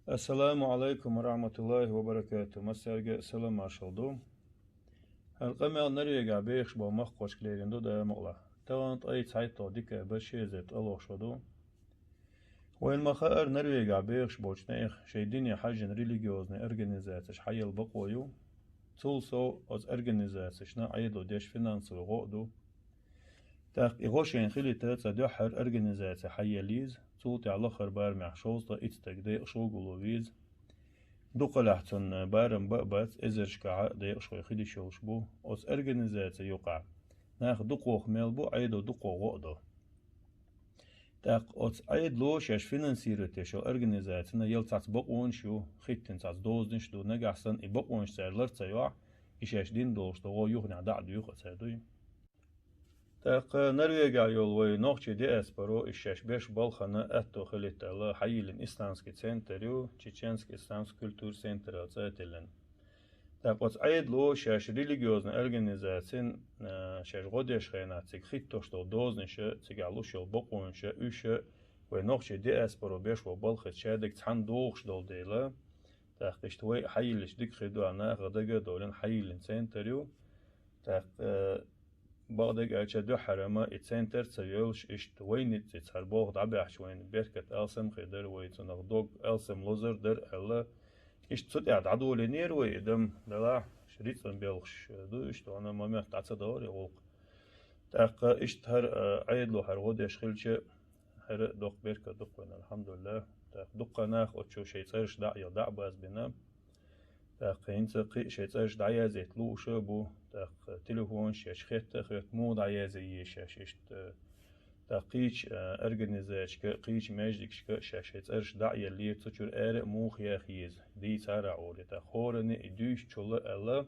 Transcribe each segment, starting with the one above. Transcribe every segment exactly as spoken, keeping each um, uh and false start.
Ассаламу Ӏалайкум ва рахьматуллахӀи ва баракатухӀ. Массаьрга салам-маршал ду. ХӀара къамаьл Норвегехь бехаш болу махкахошка лерина ду, Дала мукъалахь. Тахана ткъе цхьайтталгӀа декабрь, ши эзар ткъолгӀа шо ду. Вайна ма-хаъара, Норвегехь бехаш болчу нехан шайн дине хьаьжжина религиозный организацеш хьаелла бакъо ю. Цул сов оцу организацешна Ӏедало деш финансовый гӀо а ду. ТӀаккха и гӀо шайна хилийта цкъа дуьххьара организаци хьаелла еза, цул тӀаьхьа лахара барамехь шовзткъе итт стаг декъашхо гуло веза. Дукхалехь цунна барам бан а бац, эзаршкахь а декъашхой хила йиш йолуш бу. Оцу организаци юкъахь нах дукхох мел бу, Ӏедало дукхох гӀо а до. ТӀаккха оцу Ӏедало шаьш финансировать деш йолу организацина яла цхьацца бакъонаш ю, хӀиттина цхьацца дозанаш а ду, нагахь санна и бакъонаш цара лар ца йохь, и шаьш дина долуш долу гӀо юханехь дӀа а дуьйху а ца дуй. ТӀаккха Норвегехь йолу вай нохчийн диаспоро и шаьш беш балхана аьтто хилийта аьлла хьайиллина исламский центр ю, Чеченский исламский культура центр аьлла цӀе а тиллина. ТӀаккха оцу Ӏедало шаьш религиозный организацин, а, шаьш гӀо деш хенахь цига хӀиттош долу дозанаш а, цигахь луш йолу бакъонаш а, уьш а вай нохчийн диаспоро беш болу балхаца шадерг цхьаьна догӀуш долу дела, тӀаккха иштта вай а хьайиллича дика хир ду аьлла, наха дага а довлина хьайиллина центр ю. ТӀаккха, э, бакъдерг аьлча, дуьххьара ма и центр а ца йолуш, иштта вайна ницкъ цхьара болх дӀабаьхча, вайна беркат алсам хир дара, вай цунах дог алсам лозур дара аьлла, иштта цу тӀехь дӀадолийнера вай и дам, делахь рицкъан белхаш ду, иштта ванна момент дӀа ца дахара и гӀуллакх. ТӀаккха иштта хӀара, э, Ӏедало хӀара гӀо деш хилча, хӀара доккха беркат ду-кх вайна, алхьамдулиллахӀ. ТӀаккха дуккха нах оцу шайн цӀераш дӀа а елла, дӀа а базбина. ТӀаккха хӀинца кхин а шайн цӀераш дӀаязйийта лууш а бу. ТӀаккха телефонаш шаьш хетта а хетта, муха дӀаязъе еза шаьш иштта. ТӀаккха кхечу, а, организацешка, кхечу маьждигашка шаьш шайн цӀераш дӀа а еллера, цу чуьра ара а муха яха еза, дийцара а Ӏуьйре. ТӀаккха хӀоранна и дуьйцучул а аьлла,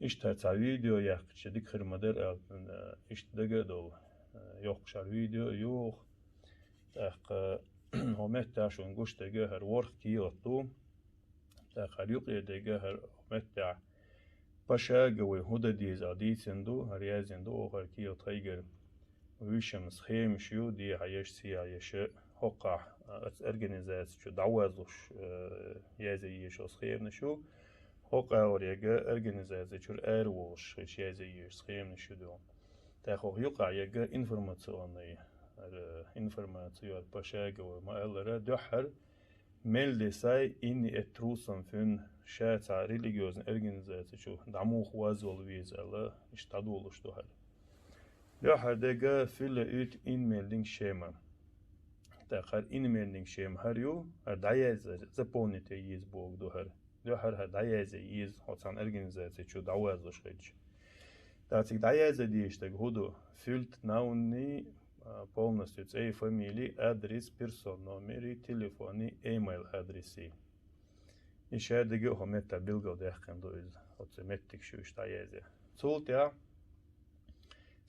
иштта цхьа видео яккхича дика хир ма дара аьлла, а, иштта дага а довла, а, йоккхуш хӀара видео а ю оха. ТӀаккха хӀокху меттехь шуна гуш дерг хӀара ворхӀ кехат ду. ТӀаккха хӀара юккъе дерг хӀара хӀокху меттехь пошаговый хӀун дан деза аьлла дийцина ду, хӀара яздина ду оха хӀара кехат хьайгара. Вуьшта схемаш ю, дехьа еш, сехьа еш, хӀокхахь, а, оцу организаци чу дӀавоьллуш, а, язъе езаш йолу схеманаш ю. ХӀокху агӀор ерг организаци чуьра ара волуш хилча язъе езаш схеманаш ю дуьйна. ТӀаккха хӀокху юккъехь ерг информационный, хӀара информаци ю, хӀара пошаговый ма-аллара, дуьххьара Melde seg inn i et trossamfunn, ша цхьа религиозный организаци чу дӀамуха возвала веза аьлла, иштта дӀадолуш ду хӀара. Дуьххьара дерг Fyll ut innmeldingsskjema. ТӀаккха хӀара innmeldingsskjema хӀара ю, хӀара дӀаязъяр, заполнить ян еза бохург ду хӀара. Дуьххьара хӀара дӀаязъян еза хьо цхьана организаци чу дӀавоьллуш хилча. ТӀаккха цига дӀаязъян дезаш дерг хӀун ду? Fyllt navnet, а, полностью, цӀе, фамили, адрес, персонан номер, телефон, e-mail адрес. И шадерг а хӀокху меттехь билгалдаьккхина ду иза, оцу меттигаш ю иштта дӀаязъян. Цул тӀаьхьа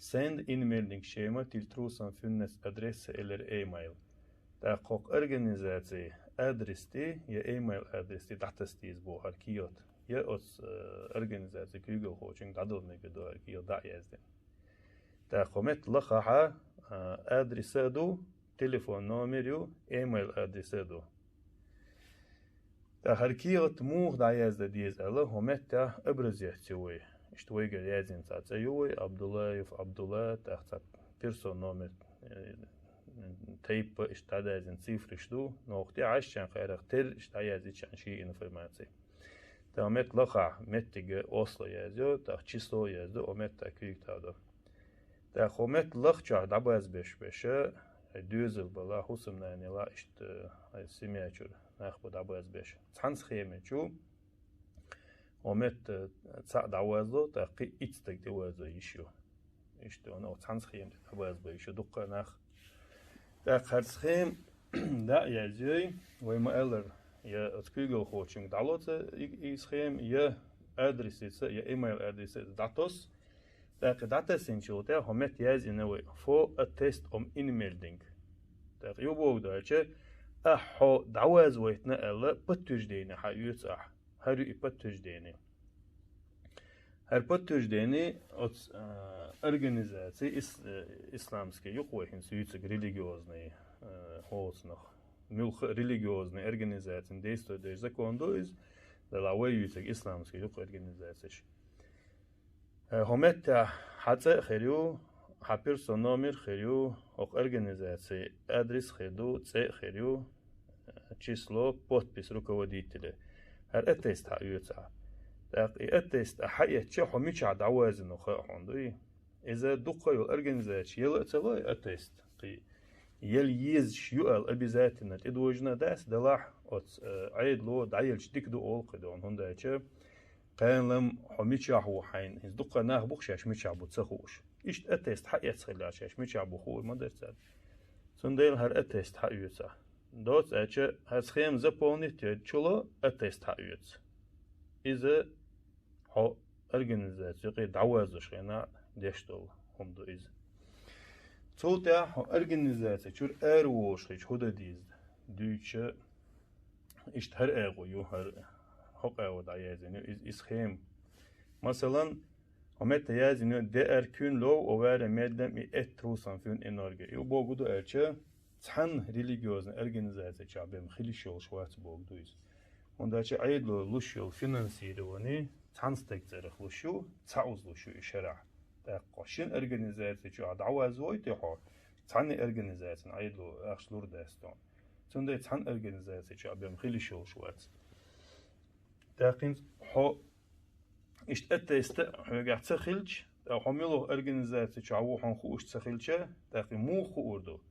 Send innmeldingsskjema til trossamfunnets adresse eller e-mail. ТӀаккха хӀокху организацин адрес тӀе я e-mail адрес тӀе дӀатаса деза боху хӀара кехат. Я оцу, э, организацин куьйгалхочуьнга дӀадала мегар ду хӀара кехат дӀа а яздина. ТӀаккха хӀокху метта лахахь, а, адрес а ду, телефон номер ю, e-mail адрес а ду. ТӀаккха хӀара кехат муха дӀаяздан деза аьлла, хӀокху меттехь образец ю вай. Иштта вайгара яздина цхьа цӀе ю вай, Абдуллаев Абдулла, тӀаккха цхьа персонан номер, э, тайпа иштта дӀадаздина цифраш ду, но хӀокху тӀехь Ӏаш чан кхарах тера иштта дӀаяздича шен информаци. ТӀаккха хӀокху метта лахахь меттиг Осло язйо, тӀаккха число язйо, хӀокху меттехь куьйга тадо. ТӀаккха хӀокху метта лахчохь дӀабазбеш беша, хьайн доьзал балахь, хӀусамнана елахь, иштта хьайн семья чуьра нах бу дӀабазбеш. Цхьана схемин чу хӀокху метта цхьаъ дӀавазло, тӀаккха кхин а итт стаг тӀевазло йиш ю. Иштта ван оха цхьана схема тӀе дӀабазбо йиш ю дуккха а нах. ТӀаккха хӀара схема дӀа а язйой, вай ма-аллара, я оцу куьйгалхочуьнга дӀало цу и, и схема, я адресица, я e-mail адресица дӀатосу. ТӀаккха дӀатасинчул тӀаьхьа хӀокху метта яздина вай: Få attest om innmelding. ТӀаккха ю боху ду аьлча, ахь хьо дӀавазавайтина аьлла, подтверждение хьаоьцу ахь. ХӀара ю и подтверждение. ХӀара подтверждение оцу, а, организаци ис-, э, исламский ю-кх вай хӀинца юьйцург, религиозный, э, хӀоцунах. муьлха а религиозный организацин действовать деш закон ду иза, делахь вай юьйцург исламский ю-кх организацеш. Э, хӀо меттехь хьан цӀе а хир ю, хьан персон номер а хир ю, хӀокху организацин адрес а хир ду, цӀе а хир ю, э, число, подпись руководителя. ХӀара аттест хьан оьцу ахь. ТӀаккха и аттест ахь хьаэцча, хьо мичахь дӀавоьззина ву хаьа хьуна дуй? Иза дуккха а йолу организацеш яла а ца ло и аттест, кхин, яла езаш ю аьлла обязательно тӀедожийна дац, делахь оцу, э, Ӏедало дӀаелча дика ду олу кхидолу, хӀунда аьлча кхана-м хьо мичахь ву хьайна, иза дуккха нах бу-кх шаьш мичахь бу ца хууш. Иштта аттест хьаэцна хиллехь, шаьш мичахь бу хуур ма дара царна. Цундела хӀара аттест хьан оьцу ахь. Доцца аьлча, хӀара схема заполнить йойтучул аттест хьан оьцу. Иза хьо организаци юкъе дӀавоьзначу хенахь деш долу хӀума ду иза. Цул тӀаьхьа хьо организаци чуьра ара волуш хилча хӀун дан деза дуьйцуча, иштта хӀара агӀо ю, хӀара хӀокху агӀор дӀаяздина ю иза, и схема. Масалан, хӀо метта яздина ю: «Де erkenne Love over medlem i et trossamfunn i Norge». И бохург ду аьлча, цхьана религиозный организаци чохь бен хила йиш йолуш вац бохург ду иза. ХӀунда аьлча Ӏедало луш йолу финансировани цхьана стеган цӀарах луш ю, цхьа уьзза луш ю и шарахь. ТӀаккха шина организаци чохь дӀавоьзна вуй те хьо, цхьанна организацина Ӏедало ахча лур дац тхуна. Цундела цхьана организаци чохь бен хила йиш йолуш вац. ТӀаккха хӀинца хьо иштта аттест хьоьгахь ца хилча, ткъа хьо муьлха организаци чохь ву хьуна хууш ца хилча, тӀаккха муха хуур ду?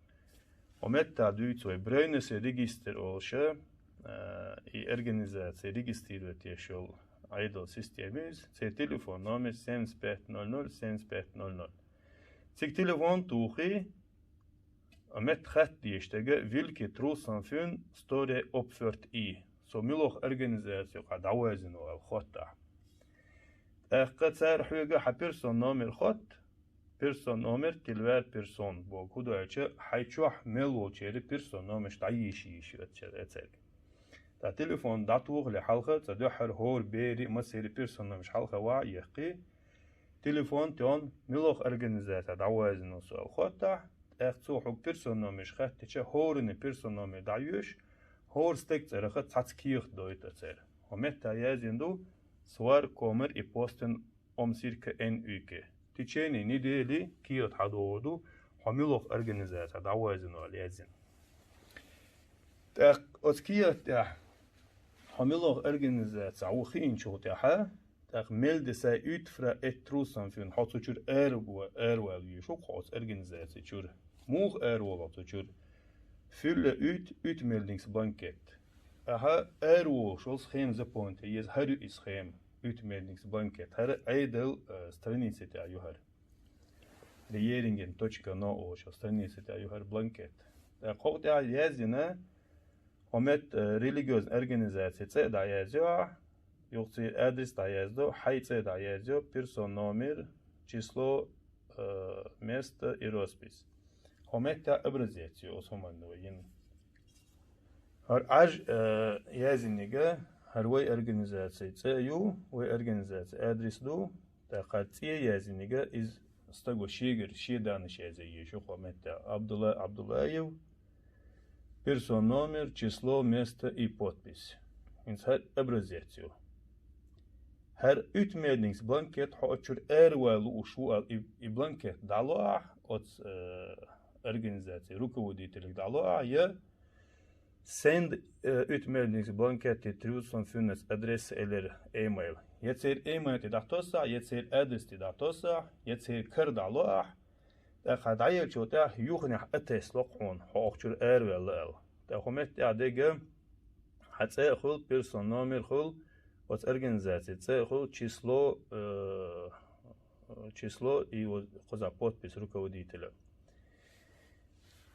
Хьо меттахь дуьйцу вай Брёйнеса регистр олуш, а, и организаци регистрировать еш йолу Ӏедал система иза, церан телефон номер семьдесят пять ноль ноль семьдесят пять ноль ноль. Цига телефон тухий, а метта хатта дезаш дерг: «Hvilket trossamfunn står jeg oppført i?» Со муьлха организаци юкъахь дӀавоьзна ву аьлла хоттахь. ТӀаккха цара хьоьга хьан персон номер хотта, персон номер til hver person бохург хӀун ду аьлча, хьайн чохь мел волчеран персон номерш дӀайийша йиш ю церан. ТӀаккха телефон дӀатухале хьалха цкъа дуьххьара хӀора берийн, массеран персон номерш хьалха ван а яьккхий, телефон тӀехь муьлха организацехь дӀавоьзна ву со аьлла хоттахь, тӀаккха цо хьоьга персон номерш хаттича, хӀоранна персон номер дӀайоьшу, хӀора стеган цӀарах цхьацца кехат дойту церан. Хьо меттахь яздина ду: «Svar kommer i posten om cirka en uke». В течение недели кехат хьан догӀур ду, хьо муьлха организацехь дӀавоьзна ву аьлла яздина. ТӀаккха оцу кехат тӀехь хьо муьлха организацехь ву хиъначул тӀаьхьа, тӀаккха «Melde seg ut fra et trossamfunn», хьо цу чуьра ара-, аравала везаш ву-кх хьо оцу организаци чуьра. Муха араволу хьо цу чуьра? «Fylle ut utmeldingsblankett». Ахьа араволуш волу схема заполнить ян еза, хӀара ю и схема, utmeldingsblankett. ХӀара Ӏедал, э, страница тӀехь ю хӀара. Regjeringen точка no олучу страница тӀехь ю хӀара бланкет. ТӀаккха хӀокху тӀехь яздина, хьо метта, э, религиозный организаци цӀе а дӀаязйо ахь, юха церан адрес дӀаяздо, хьайн цӀе а дӀаязйо, персон номер, число, э, место и роспись. Хьо меттехь образец ю оцу хӀуманна вай йина. ХӀара Ӏаж, э, яздинарг, хӀара вай организаци цӀе а ю, вай организаци адрес ду, тӀаккха хӀара цӀе яздинарг, иза стага шегара шен данныш язъе еза ю хьо меттехь. Абдулла Абдуллаев, персон номер, число, место и подпись. ХӀинца хӀара образец ю. ХӀара утмедингс бланкет хьо оцу чуьра аравала лууш ву аьлла, и, и бланкет дӀало ахь, оцу, э, организаци руководителега дӀало ахь, я Send, э, utmeldingssblanketten til trossamfunnets adresse eller e-mail. Я церан e-mail тӀе дӀатосса ахь, я церан адрес тӀе дӀатосса ахь, я церан кара дӀало ахь. ТӀаккха хьан дӀаеллачул тӀаьхьа юханехь аттест ло-кх хьуна, хьо оха чуьра араваьлла аьлла. ТӀаккха хьо меттехь дерг, хьан цӀе а хуьлу, персон номер хуьлу, оцу организаци цӀе а хуьлу, число, э, число и вот кхузахь подпись руководителя.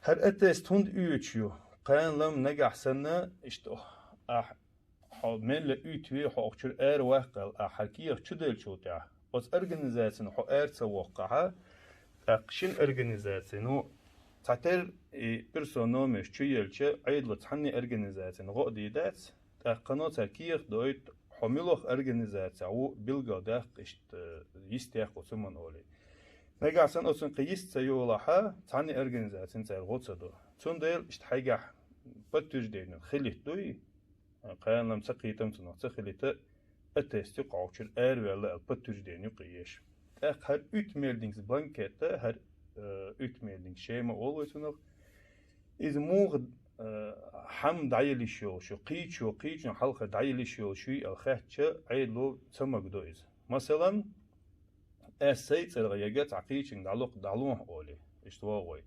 ХӀара аттест хӀунда оьцуш ю? Кхана-м нагахь санна, иштта ахь, хьо мелла уьйтве, хьо оха чуьра араваккха аьлла, ахь хӀара кехат чуделлачул тӀаьхьа, оцу организацина хьо ара ца воккхахь, тӀаккха шина организацина, ну, цхьатерра и персон номерш чуелча, Ӏедало цхьанне организацина гӀо а дийр дац, тӀаккха кхано цара кехат дойту, хьо муьлха организацехь ву билгалдаккха, иштта йистехь оцу хӀуманна олий. Нагахь санна оцунна кхин йист ца йолахь, цхьанне организацина цара гӀо ца до. Цундела иштта хьайгахь подтверждение хилийта дуй, кханалам ца кхетам цунах ца хилийта, аттест ю кхочур араваьлла аьлла подтверждение ю кхиеш. ТӀаккха хӀара уьтмердингс бланкетта, хӀара уьтмердингс шема олу вай цунах, иза муха хьама дӀаялиш йолуш ю, кхийчо, кхийчо хьалха дӀаялиш йолуш юй аьлла хаьттича, Ӏедало ца магадо иза. Масалан, ас сай цӀарах яга цхьа кхийчинга дӀалокх дӀалохьа олий, иштта вогӀу вай.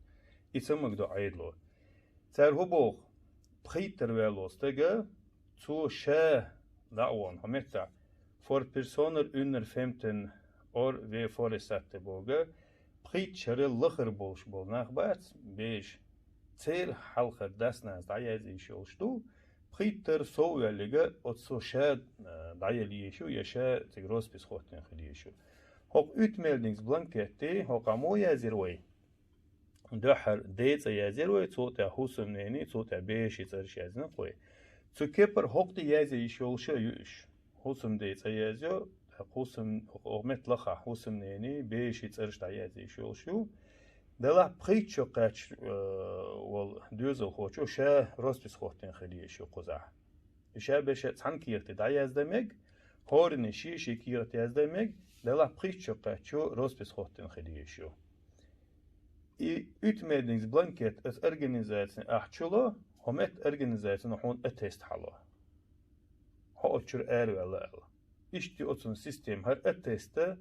И ца магадо Ӏедало. Цара хӀу боху, пхийттара ваьлла стага, цо ша дӀа а вон, хьо меттахь, фор персонер уьннер фемтен ор ве форесатте бога, пхийтта шарал лахара болуш болу нах бац, бежа, церан хьалхара дас-нанас дӀаязъеш йолуш ду, пхийттара сов ваьллига оцу ша дӀаяллеш ю, я ша цига роспись хӀоттина хилеш ю. ХӀокху уьтмердингс бланкетте, хӀокху мо язйира вай. Дуьххьара ден цӀе язйира вай, цул тӀаьхьа хӀусамнений, цул тӀаьхьа беший цӀераш яздина вай. Цу кепара хӀокху тӀе язъеш йолуш а ю уьш. ХӀусамден цӀе язйо, тӀаккха хӀусам, оха меттахь лахахь хӀусамнений, беший цӀераш дӀаязъеш йолуш ю. Делахь пхийтта шо кхаьчча, э, волу доьзалхочо ша роспись хӀоттина хилеш ю кхузахь. И ша беша цхьана кехате дӀаяздан мега, хӀоранна шен-шен кехате яздан мега, делахь пхийтта шо кхаьччо роспись хӀоттина хилеш ю. И уьтмердингс бланкет аса организацина ахь чу ло, хӀо метта организацина хьуна аттест хьало. Хьо оцу чуьра араваьлла аьлла. Иштта ю оцунна система. ХӀара аттеста,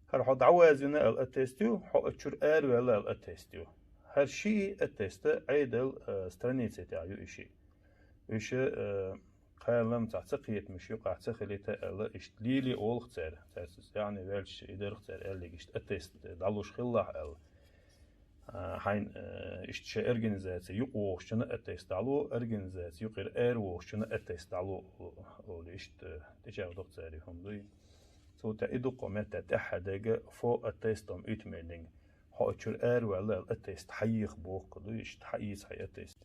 хӀара хьо дӀавазвина аьлла аттест ю, хьо оцу чуьра араваьлла аьлла аттест ю. ХӀара шиъ аттеста Ӏедал, э, страница тӀехь ю и шиъ. Уьш, э, кханалам цхьа ца кхетамаш юкъахь ца хилийта аьлла, иштта лелий олу-кх цара. Цаьрца яхьанна ваьлча и дара-кх цара аьллиг, иштта аттест дӀалуш хилалахь аьлла. А, хьайн, э, иштта шайн организаци юкъавогӀучунна аттест дӀало, организаци юкъара аравогӀучунна аттест дӀало, олу иштта, э, тӀечӀагӀдо-кх цара и хӀума дуй. Цул тӀаьхьа и дуккха меттехь тӀаьххьара дерг фо аттестом уьтмердинг. Хьо оцу чуьра араваьлла аьлла аттест хьаеха боху-кх дуй, иштта хьаийца хьайн аттест.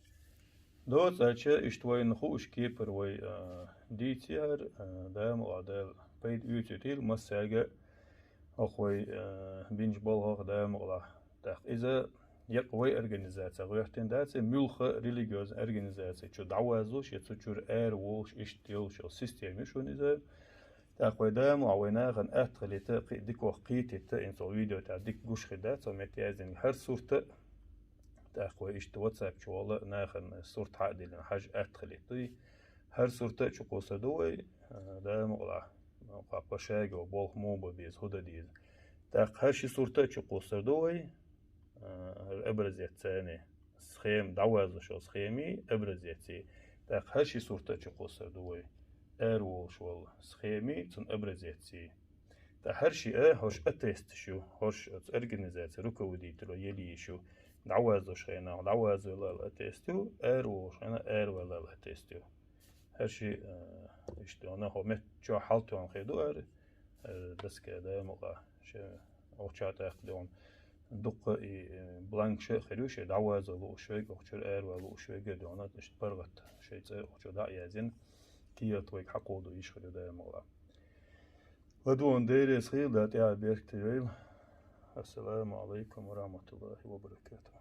Доцу аьлча, иштта вайна хууш кепара вай, а, дийцира, а, Дала мукъалахь Дала пайда оьцуьйтийла массаьрга, хӀокху вай, а, бинчу балхах Дала мукъалахь. ТӀаккха иза якъа вай организаци гӀоьртина дац, и муьлхха религиозный организаци чу дӀавазлуш я цу чуьра араволуш иштта йолуш йолу система ю шуна иза. ТӀаккха вай Дала мукъалахь вай нахана атта хилийта, кхин а дикох кхетийта, хӀинца цо видео тӀехь дика гуш хир дац, цо метта яздинарг хӀара сурт а, тӀаккха вай иштта WhatsApp чу волу нахана сурт хьа а диллина хьажа атта хилийта дуй. ХӀара сурт а чу кхуссур ду вай, а, Дала мукъалахь, кху пашаьрга болх муха бан беза, хӀун дан деза. ТӀаккха хӀара ши сурт а чу кхуссур ду вай, а, образец царний, схема, дӀавазлуш йолу схемий, образеций. ТӀаккха хӀара ши сурт а чу кхуссур ду вай, араволуш волу схемий, цуьнан образеций. Ткъа хӀара шиъ хӀорш аттесташ ю, хӀорш оцу организацин руководитело елла йиш ю, дӀавазлуш хенахь дӀавазло аьлла аттест ю, араволуш хенахь араваьлла аьлла аттест ю. ХӀара шиъ, э, иштта йона хӀо метта чохь хьалтоьхна хир ду ара, э, доска Дала мукъалахь, шен охьачу тӀаккха дуьйна дуккха и, э, бланкаш а хир ю, шен дӀавазло лууш верг, охьачуьра аравала лууш верг а дуьйна, иштта паргӀат шайн цӀе охьачу дӀа а яздина, кехат вайга хьакхолладо йиш хир ю Дала мукъалахь. ЛадогӀарна Дела реза хуьлда, тӀаьхьа беркате йойла. Ассаламу алайкум ва рахматуллахи ва баракатух.